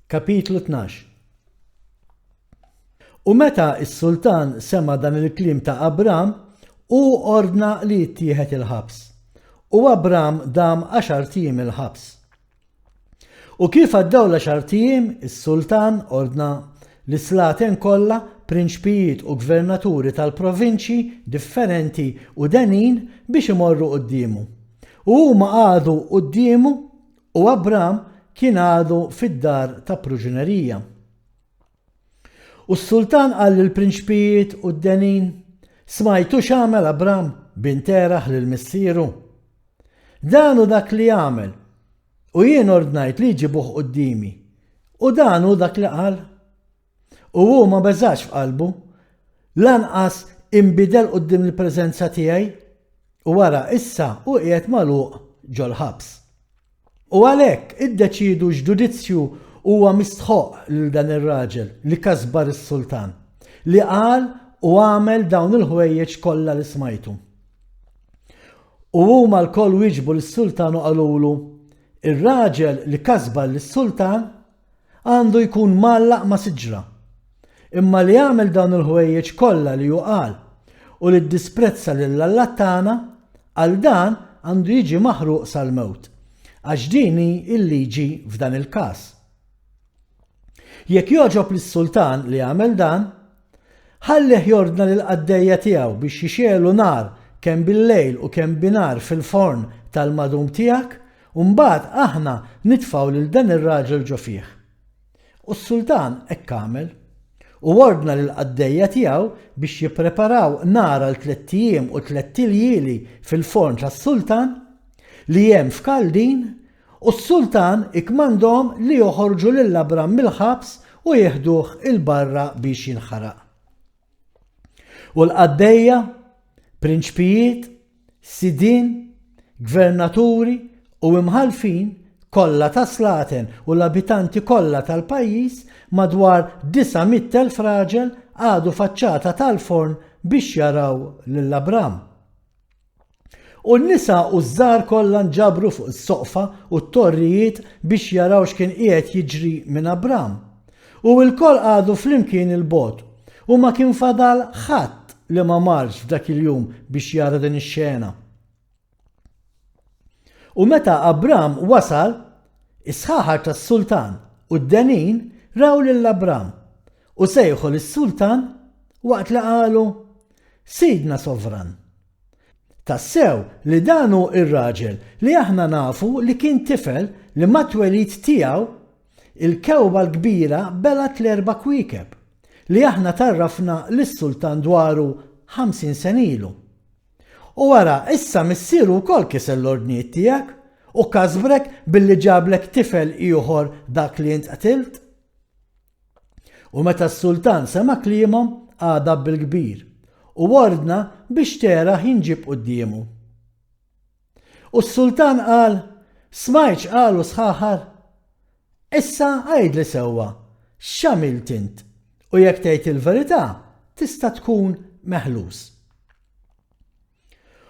Kapitlu 12 U meta s-sultan sema' dan il-kliem ta' Abram, hu ordna li jittieħed il-ħabs. U Abram dam għaxart ijiem il-ħabs. U kif għaddew l-għaxart ijiem, is-sultan ordna lis-slaten kollha, prinċpijiet u gvernaturi tal-provinċji differenti u denin biex imorru quddiemu. U huma qagħdu quddiemu U Abram kien għadu fid-dar ta' pruġunerija. U s-sultan qal lill-prinċpijiet u d-denin, Smajtu x'għamel Abram bin Teraħ lil missieru? Dan hu dak li għamel, u jien ordnajt li jġibuh quddiemi, u dan hu dak li qal. U hu ma beżax f'qalbu, lanqas inbidel quddiem il-preżenza tiegħi, u ara issa hu qiegħed magħluq ġol-ħabs. U għalhekk iddeċiedu x'ġudizzju huwa mistħoqq lil dan ir-raġel li kasbar is-sultan, li qal u għamel dawn il-ħwejjeġ kollha li smajtu. U huma lkoll wieġbu lis-sultan u qalulu, Ir-raġel li kasbar lis-sultan għandu jkun mgħallaq ma' siġra. Imma li għamel dawn il-ħwejjeġ kollha li hu qal u li ddisprezza lil Alla tagħna, għal dan għandu jiġi maħruq sal-mewt, għax din hi l-liġi f'dan il-każ. Jekk jogħġob lis-sultan li għamel dan, ħallih jordna lill-qaddejja tiegħu biex jixegħlu nar kemm bil-lejl u kemm binhar fil-forn tal-madum tiegħek U mbagħad aħna nitfgħu lil dan ir-raġel ġo fih. U s-sultan hekk għamel. U ordna lill-qaddejja tiegħu biex jippreparaw nar għal tlett ijiem u tlett iljieli fil-forn tas-sultan, li hemm f'Kaldin, u s-sultan ikkmandhom li joħorġu lil Abram mill-ħabs u jeħduh 'il barra biex jinħaraq. U l-qaddejja, prinċpijiet, sidien, gvernaturi u imħallfin kollha ta' slaten u l-abitanti kollha tal-pajjiż, madwar 900,000 raġel, qagħdu faċċata tal-forn biex jaraw lil Abram. U n-nisa u ż-żgħar kollha nġabru fuq is-soqfa u t-torrijiet biex jaraw x'kien qiegħed jiġri minn Abram. U lkoll qagħdu flimkien 'il bogħod, u ma kien fadal ħadd li ma marx f'dak il-jum biex jara din ix-xena. U meta Abram wasal, is-sħaħar tas-sultan u d-denin raw lil Abram u sejħu lis-sultan waqt li qalu, Sidna sovran, Tassew li dan hu r-raġel li aħna nafu li kien tifel li mat-twelid tiegħu il-kewba l-kbira belgħet l-erba' kwiekeb, li aħna tgħarrafna lis-sultan dwaru 50 sena ilu. U ara, issa missieru wkoll kiser l-ordnijiet tiegħek u kasbrek billi ġablek tifel ieħor dak li int qtilt. U meta s-sultan sema' kliemhom, għadab bil-kbir, u ordna biex Teraħ jinġieb quddiemu. U s-sultan qal, Smajt x'qalu sħaħar? Issa għidli sewwa, x'għamilt int? U jekk tgħid il-verità, tista' tkun meħlus.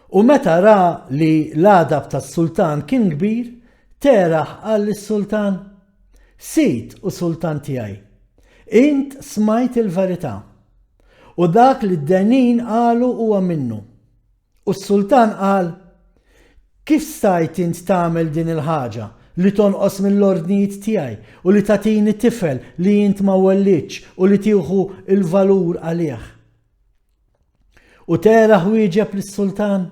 U meta ra li l-għadab tas-sultan kien kbir, Teraħ qal lis-sultan, Sid u sultan tiegħi, int smajt il-verità, u dak li d-denin qalu huwa minnu. U s-sultan qal, Kif stajt int tagħmel din il-ħaġa, li tonqos mill-ordnijiet tiegħi u li tagħtini tifel li int ma wellidtx u li tieħu l-valur għalih? U Teraħ wieġeb lis-sultan,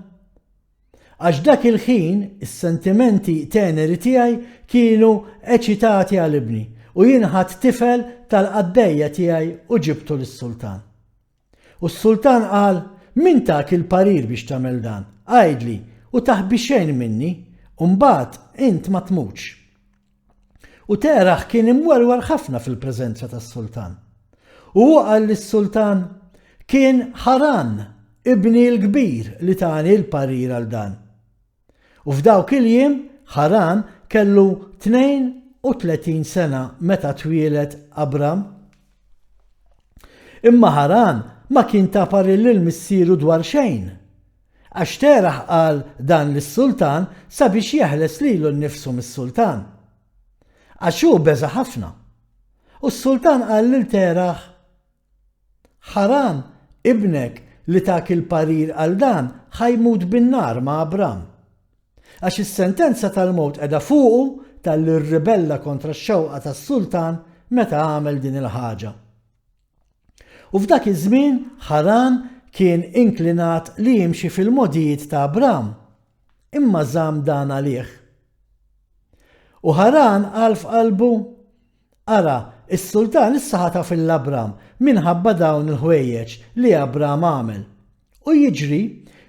Għax dak il-ħin is-sentimenti teneri tiegħi kienu eċitati għal ibni, u jien ħadt tifel tal-qaddejja tiegħi u ġibtu lis-sultan. U s-sultan qal, Min tak il-parir biex tagħmel dan? Għidli, u taħbi xejn minni, u mbagħad int ma tmutx. U Teraħ kien imwerwer ħafna fil-preżenza tas-sultan. U hu qal lis-sultan, Kien Ħaran, ibni l-kbir, li tani l-parir għal dan. U f'dawk il-jiem Ħaran kellu 32 sena meta twieled Abram. Imma Ħaran ma kien ta parir lil missieru dwar xejn. Għax Teraħ qal dan lis-sultan sabiex jeħles lilu nnifsu mis-sultan. Għax hu beża' ħafna. U s-sultan qal lil Teraħ, Ħaran, ibnek li tak il-parir għal dan, ħa jmut bin-nar ma' Abram. Għax is-sentenza tal-mewt qiegħda fuqu talli rribella kontra x-xewqa tas-sultan meta għamel din il-ħaġa. U f'dak iż-żmien Ħaran kien inklinat li jimxi fil-mogħdijiet ta' Abram, imma żamm dan għalih. U Ħaran qal f'qalbu, Ara, is-sultan issa ħataf 'il Abram minħabba dawn il-ħwejjeġ li Abram għamel. U jiġri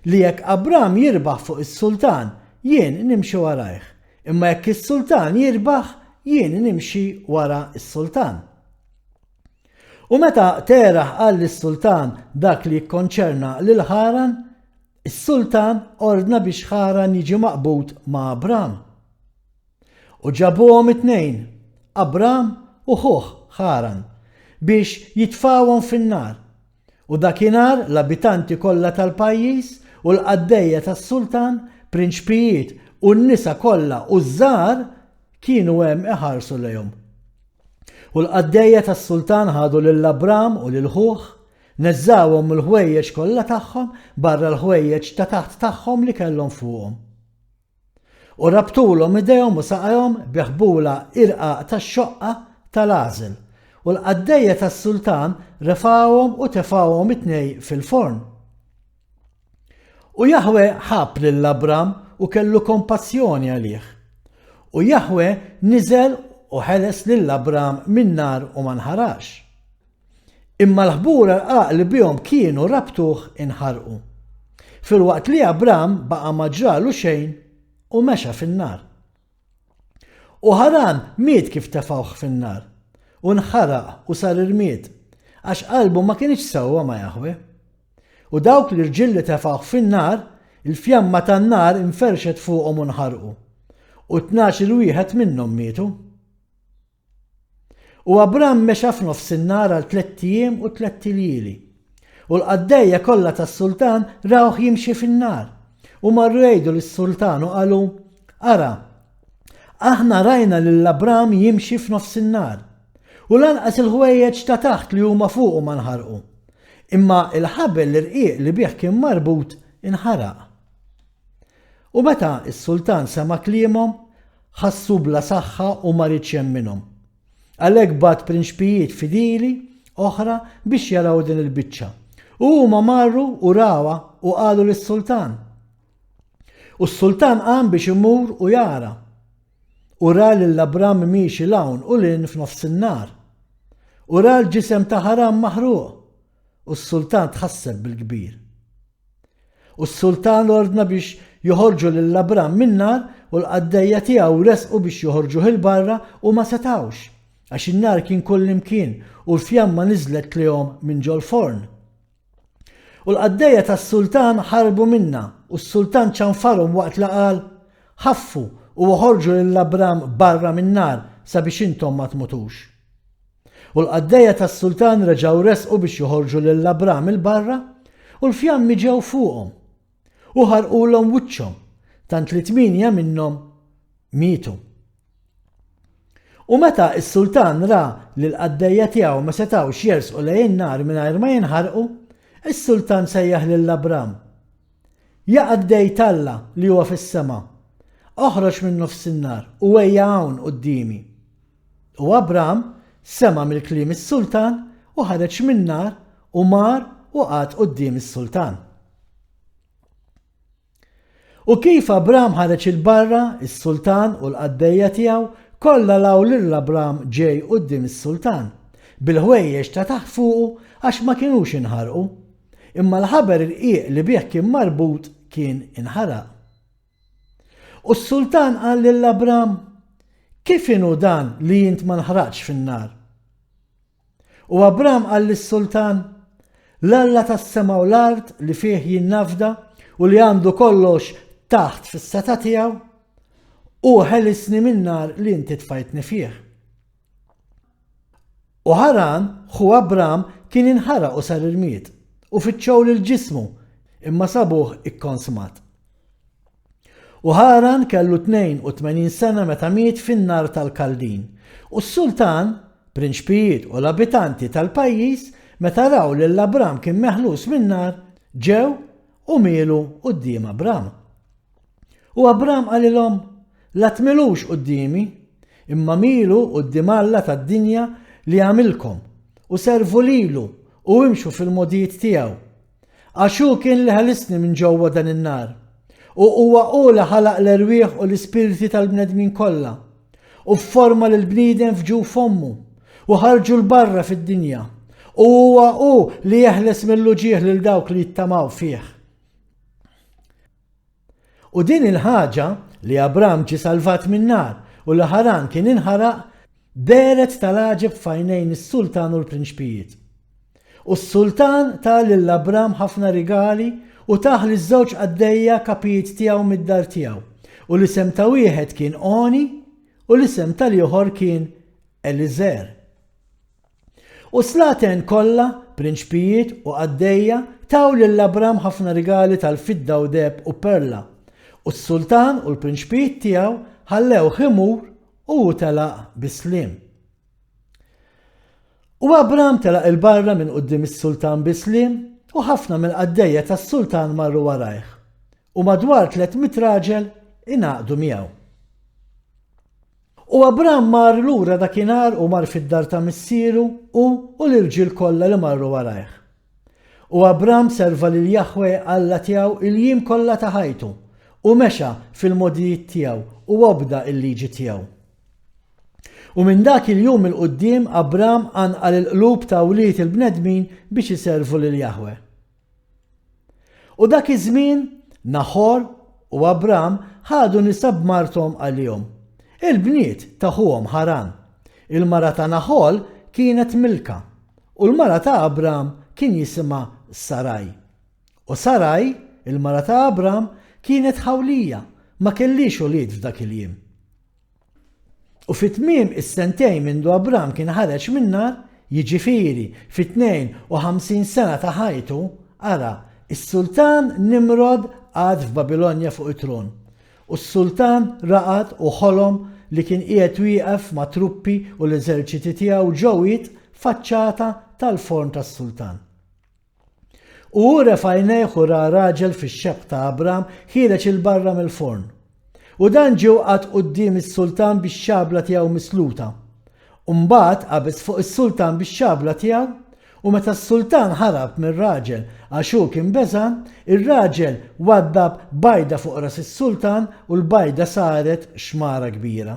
li jekk Abram jirbaħ fuq is-sultan, jien nimxi warajh, imma jekk is-sultan jirbaħ, jien nimxi wara s-sultan. U meta Teraħ qal lis-sultan dak li jikkonċerna lil Ħaran, is-sultan ordna biex Ħaran jiġi maqbud ma' Abram. U ġabuhom it-tnejn, Abram u ħuh Ħaran, biex jitfgħuhom fin-nar. U dakinhar l-abitanti kollha tal-pajjiż u l-qaddejja tas-sultan, prinċpijiet u n-nisa kollha u ż-żgħar kienu hemm iħarsu lejhom. U l-qaddejja tas-sultan ħadu lil Abram u lil ħuh, neżżgħuhom mill-ħwejjeġ kollha tagħhom barra l-ħwejjeġ ta' taħt tagħhom li kellhom fuqhom. U rabtulhom idejhom u saqajhom bi ħbula irqaq tax-xoqqa tal-għażel, u l-qaddejja tas-sultan refgħuhom u tefgħuhom it-tnej fil-forn. U Jaħwe ħabb lil Abram u kellu kompassjoni għalih. U Jaħwe niżel u ħeles lil Abram min-nar u ma nħaraqx. Imma l-ħbura rqaq li bihom kienu rabtuh inħarqu. Filwaqt li Abram baqa' ma ġralu xejn u mexa fin-nar. U Ħaran miet kif tefgħuh fin-nar, u nħaraq u sar irmied, għax qalbu ma kinitx sewwa ma' Jaħwe. U dawk l-irġiel li tefgħuh fin-nar, il-fjamma tan-nar inferxet fuqhom u nħarqu, u 12-il wieħed minnhom mietu. U Abram mexa f'nofs in-nhar għal tlett ijiem u tlett iljieli. U l-qaddejja kollha tas-sultan rawh jimxi fin-nar. U marru jgħidu lis-sultan u qalu, Ara, aħna rajna lil Abram jimxi f'nofs in-nar. U lanqas il-ħwejjeġ ta' taħt li huma fuqu ma nħarqu. Imma il-ħabel l-irqiq li bih kien marbut inħaraq. U meta s-sultan sema' kliemhom, ħassu bla saħħa u ma riedx jemminhom. Għalhekk bagħat prinċpijiet fidili oħra biex jaraw din il-biċċa. U huma marru u rawha u qalu lis-sultan. U s-sultan qam biex imur u jara. U ra lil Abram miexi 'l hawn u 'l hinn f'nofs in-nar. U ra l-ġisem ta' Ħaram maħruq, u s-sultan tħasseb bil-kbir. U s-sultan ordna biex joħorġu lil Abram min-nar u l-qaddejja tiegħu resqu biex joħorġuh 'il barra u ma setgħux, għax in-nar kien kullimkien u l-fjamma niżlet lejhom minn ġol-forn. U l-qaddejja tas-sultan ħarbu minnha u s-sultan ċanfarhom waqt li qal, Ħaffu u oħorġu lil Abram barra min-nar sabiex intom ma tmutux. U l-qaddejja tas-sultan reġgħu resqu biex joħorġu lil Abram 'il barra, u l-fjammi ġew fuqhom, u ħarqulhom wiċċhom, tant li tmienja minnhom mietu. U meta s-sultan ra li l-qaddejja tiegħu ma setgħux jersqu lejn in-nar mingħajr ma jinħarqu, is-sultan sejjaħ lil Abram, Ja qaddej t'Alla li huwa fis-sema, oħroġ minn nofs in-nar u ejja hawn quddiemi. U Abram sema' mill-kliem is-sultan u ħareġ min-nar u mar u qagħad quddiem is-sultan. U kif Abram ħareġ 'il barra, is-sultan u l-qaddejja tiegħu kollha raw lil Abram ġej quddiem is-sultan, bil-ħwejjeġ ta' taħt fuqu għax ma kinux inħarqu, imma l-ħaber irqiq li bih kien marbut kien inħaraq. U s-sultan qal lil Abram, Kif inhu dan li int ma nħraqtx fin-nar? U Abram qal lis-sultan, L-Alla tas-sema u l-art li fih jien nafda u li għandu kollox taħt fis-setgħa tiegħu, hu ħelisni min-nar li inti tfajtni fih. U Ħaran, ħu Abram, kien inħaraq u sar irmied, u fittxew lil ġismu, imma sabuh ikkonsmat. U Ħaran kellu 82 sena meta miet fin-nar tal-Kaldin. U s-sultan prinċpijiet u l-abitanti tal-pajjiż, meta raw lil Abram kien meħlus min-nar, ġew u mielu quddiem Abram. U Abram qalilhom, La tmilux quddiemi, imma milu quddiem Alla tad-dinja li għamilkom, u servu lilu u imxu fil-mogħdijiet tiegħu. Għax hu kien li ħelisni minn ġewwa dan in-nar. U huwa hu li ħalaq l-erwieħ u l-ispirti tal-bnedmin kollha, u fforma lill-bniedem f'ġuf ommu, u ħarġu 'l barra fid-dinja, u huwa hu li jeħles mill-uġigħ lil dawk li jittamaw fih. U din il-ħaġa, li Abram ġie salvat min-nar u li Ħaran kien inħaraq, dehret tal-għaġeb f'għajnejn is-sultan u l-prinċpijiet. U s-sultan ta lil Abram ħafna rigali u tah liż-żewġ qaddejja kapijiet tiegħu mid-dar tiegħu, u l-isem ta' wieħed kien Oni u l-isem tal-ieħor kien Eliżer. U s-slaten kollha, prinċpijiet u qaddejja, taw lil Abram ħafna rigali tal-fidda u deheb u perla. U s-sultan u l-prinċpijiet tiegħu ħallewh imur u hu telaq bis-sliem. U Abram telaq 'il barra minn quddiem is-sultan bis-sliem, u ħafna mill-qaddejja tas-sultan marru warajh, u madwar 300 raġel ingħaqdu miegħu. U Abram mar lura dakinhar u mar fid-dar ta' missieru, hu u l-irġiel kollha li marru warajh. U Abram serva lil Jaħweh Alla tiegħu il-jiem kollha ta' ħajtu, u mexa fil-mogħdijiet tiegħu u obda l-liġi tiegħu. U minn dak il-jum 'il quddiem Abram qanqal il-qlub ta' wlied il-bnedmin biex iservu lil Jaħweh. U dak iż-żmien Naħor u Abram ħadu nisa b'marthom għalihom, il-bniet ta' ħuhom Ħaran. Il-mara ta' Naħol kienet Milka, u l-mara ta' Abram kien jisimha Saraj. U Saraj, il-mara ta' Abram, kienet ħawlija, ma kellhiex ulied f'dak il-jiem. U fi tmiem is-sentejn mindu Abram kien ħareġ min-nar, jiġifieri fit-52 sena ta' ħajtu, ara, is-sultan Nimrod qagħad f'Babilonja fuq it-tron. U s-sultan raqad u ħolom li kien qiegħed wieqaf mat-truppi u l-eżerċiti tiegħu ġo wied faċċata tal-forn tas-sultan. U hu refa' għajnejh u ra raġel fix-xebh ta' Abram ħiereġ 'il barra mill-forn. U dan ġie u qagħad quddiem is-sultan bix-xabla tiegħu misluta. U mbagħad qabeż fuq is-sultan bix-xabla tiegħu, u meta s-sultan ħarab mir-raġel għax hu kien beżgħan, ir-raġel waddab bajda fuq ras is-sultan u l-bajda saret xmara kbira.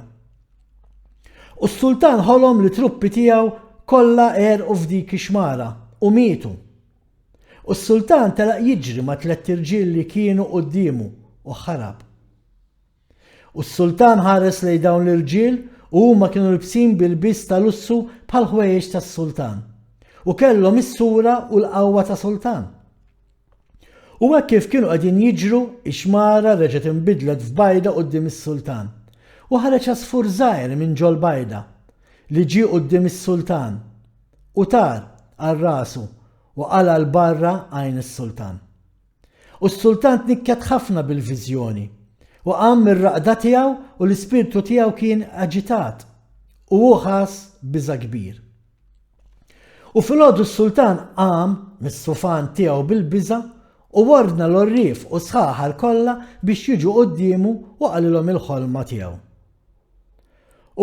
U s-sultan ħolom li truppi tiegħu kollha għerqu f'dik ix-xmara u mietu. U s-sultan telaq jiġri ma' tlett irġiel li kienu quddiemu u ħarab. U s-sultan ħares lejn dawn l-irġiel u huma kienu libsin b'ilbies ta' lussu bħal ħwejjeġ tas-sultan. U kellhom is-sura u l-qawwa ta' sultan. U hekk kif kienu qegħdin jiġru, ix-xmara reġgħet inbidlet f'bajda quddiem is-sultan. U ħareġ għasfur żgħir minn ġol-bajda, li ġie quddiem is-sultan, u tar għal rasu u qala' 'l barra għajn is-sultan. U s-sultan tnikket ħafna bil-viżjoni, u qam mir-raqda tiegħu u l-ispirtu tiegħu kien aġitat, u hu ħass biża' kbir. U filgħodu s-sultan qam mis-sufan tiegħu bil-biża' u ordna l-għorrief u s-sħaħar kollha biex jiġu quddiemu u qalilhom il-ħolma tiegħu.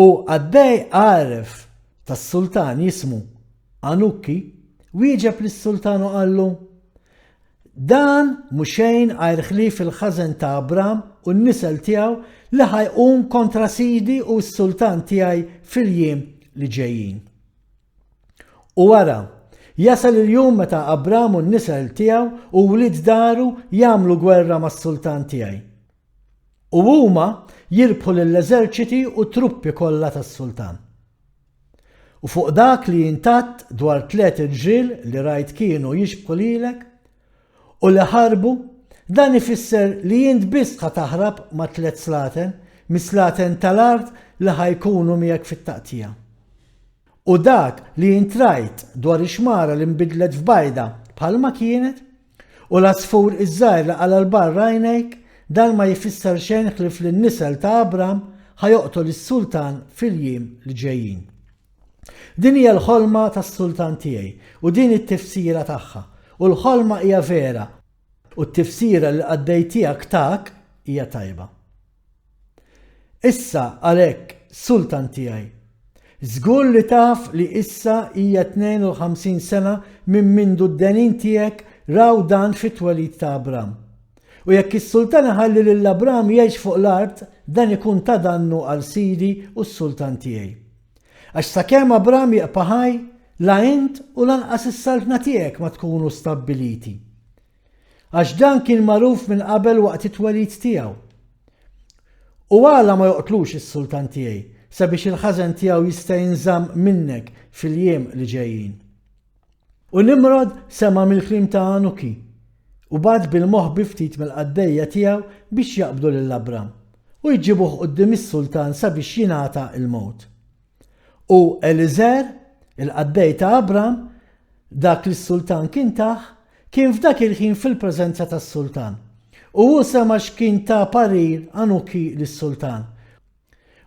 U qaddej għaref tas-sultan jismu Anukki wieġeb lis-sultan u qallu, Dan mhu xejn għajr ħlief il-ħażen ta' Abram u n-nisel tiegħu li ħa jqum kontra sidi u s-sultan tiegħi fil-jiem li ġejjin. U ara, jasal il-jum meta Abram u n-nisel tiegħu u wlied daru jagħmlu gwerra mas-sultan tiegħi. U huma jirbħu lill-eżerċiti u t-truppi kollha tas-sultan. U fuq dak li intatt dwar tlet irġiel li rajt kienu jixbħu lilek u li ħarbu, dan ifisser li int biss ħa taħrab ma' tlet slaten, mis-slaten tal-art li ħa jkunu miegħek fit-taqtigħa. U dak li int rajt dwar ix-xmara li nbidlet f'bajda bħalma kienet, U l-għasfur iż-żgħir li qala' 'l barra għajnejk, dan ma jfisser xejn ħlief li n-nisel ta' Abram ħa joqtol is-sultan fil-jiem li ġejjin. Din hija l-ħolma tas-sultan tiegħi, u din it-tifsira tagħha, u l-ħolma hija vera, u t-tifsira li l-qaddej tiegħek tak hija tajba. Issa, għalhekk, sultan tiegħi, żgur li taf li issa hija 52 sena minn mindu d-denin tiegħek raw dan fit-twelid ta' Abram. U jekk is-sultan iħalli lil Abram jgħix fuq l-art, dan ikun ta' dannu għal sidi u s-sultan tiegħi. Għax sakemm Abram jibqa' ħaj, la int u lanqas is-saltna tiegħek ma tkunu stabbiliti. Għax dan kien magħruf minn qabel waqt it-twelid tiegħu. U għala ma joqtlux is-sultan tiegħi, sabiex il-ħażen tiegħu jista' jinżamm minnek fil-jiem li ġejjin. U Nimrod sema' mill-kliem ta' Anuki, u bagħat bil-moħbi ftit mill-qaddejja tiegħu biex jaqbdu lil Abram, u jġibuh quddiem is-sultan sabiex jingħata l-mewt. U Eliżer, il-qaddej ta' Abram, dak li s-sultan kien tah, kien f'dak il-ħin fil-preżenza tas-sultan. U hu sema' x'kien ta parir Anuki lis-sultan,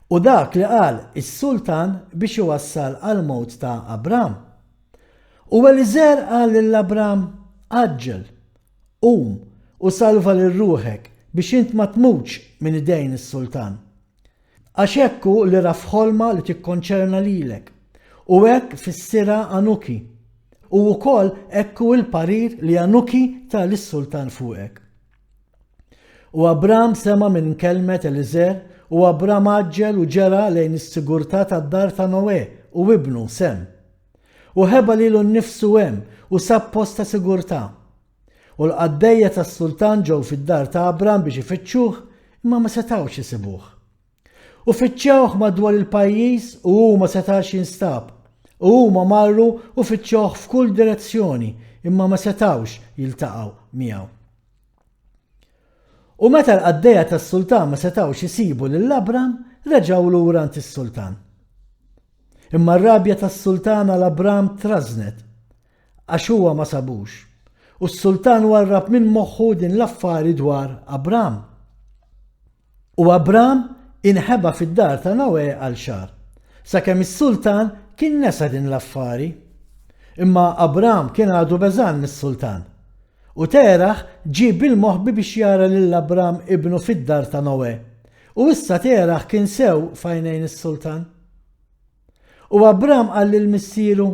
U dak li qal is-sultan biex iwassal għall-mewt ta' Abram. U Eliżer qal lil Abram, Għaġġel, qum u salva lil ruħek biex int ma tmutx minn idejn is-sultan. Għax hekk hu li ra f'ħolma li tikkonċerna lilek, u hekk fissirha Anuki, u wkoll hekk hu l-parir li Anuki ta lis-sultan fuqek. U Abram sema' minn kelmet Eliżer, u Abram għaġġel u ġera lejn is-sigurtà tad-dar ta' Noè u ibnu, Sem. U ħeba lilu nnifsu hemm u sab post ta' sigurtà. U l-qaddejja tas-sultan ġew fid-dar ta' Abram biex ifittxuh, imma ma setgħux isibuh. U fittxewh madwar il-pajjiż u hu ma setax jinstab. U huma marru u fittxewh f'kull direzzjoni, imma ma setgħux jiltaqgħu miegħu. U meta l-qaddejja tas-sultan ma setgħux isibu lil Abram, reġgħu lura għand is-sultan. Imma r-rabja tas-sultan għal Abram trażnet, għax huwa ma sabux. U s-sultan warrab minn moħħu din l-affari dwar Abram. U Abram inħeba fid-dar ta' Noè għal xahar, sakemm is-sultan kien nesa din l-affari. Imma Abram kien għadu beżgħan mis-sultan. U Teraħ ġie bil-moħbi biex jara lil Abram ibnu fid-dar ta' Noè. U issa Teraħ kien sew f'għajnejn is-sultan. U Abram qal lil missieru,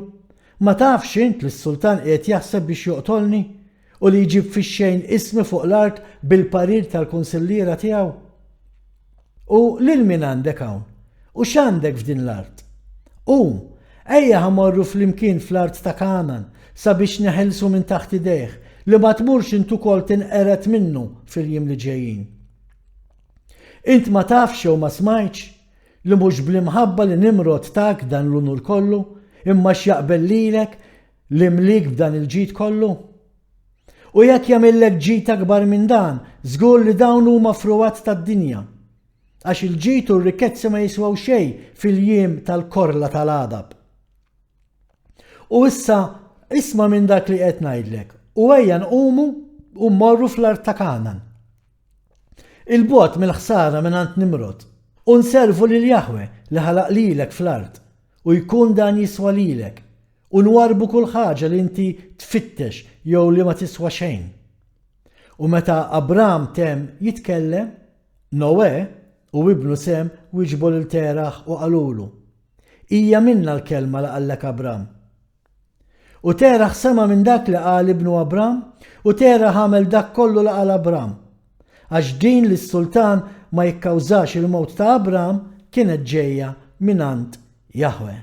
Ma tafx int li s-sultan qiegħed jaħseb biex joqtolni u li jġib fix-xejn ismi fuq l-art bil-parir tal-kunsilliera tiegħu? U lil min għandek hawn? U x'għandek f'din l-art? Qum, ejja ħa mmorru flimkien fl-art ta' Kangħan sabiex neħilsu minn taħt idejh, li ma tmurx int ukoll tinqered minnu fil-jiem li ġejjin. Int ma tafx jew ma smajtx? Li mhux bl-imħabba li Nimrod tak dan l-unur kollu, imma x'jaqbel lilek li mliek b'dan il-ġid kollu? U jekk jagħmillek ġid akbar minn dan, żgur li dawn huma frugħat tad-dinja. Għax il-ġid u r-rikkezzi ma jiswew xejn fil-jiem tal-korla tal-għadab. U issa isma' minn dak li qed ngħidlek, u ejja nqumu u mmorru fl-art ta' Kangħan. 'il bogħod mill-ħsara mingħand Nimrod, u nservu lil Jaħweh li ħalaq lilek fl-art, u jkun dan jiswa lilek, u nwarrbu kull ħaġa li inti tfittex jew li ma tiswa xejn. U meta Abram temm jitkellem, Noè u ibnu Sem wieġbu lil Teraħ u qalulu, Hija minnha l-kelma li qallek Abram. U Teraħ sema' minn dak li qal ibnu Abram, u Teraħ għamel dak kollu li qal Abram. Għax din li s-sultan ma jikkawżax il-mewt ta' Abram kienet ġejja mingħand Jaħweh.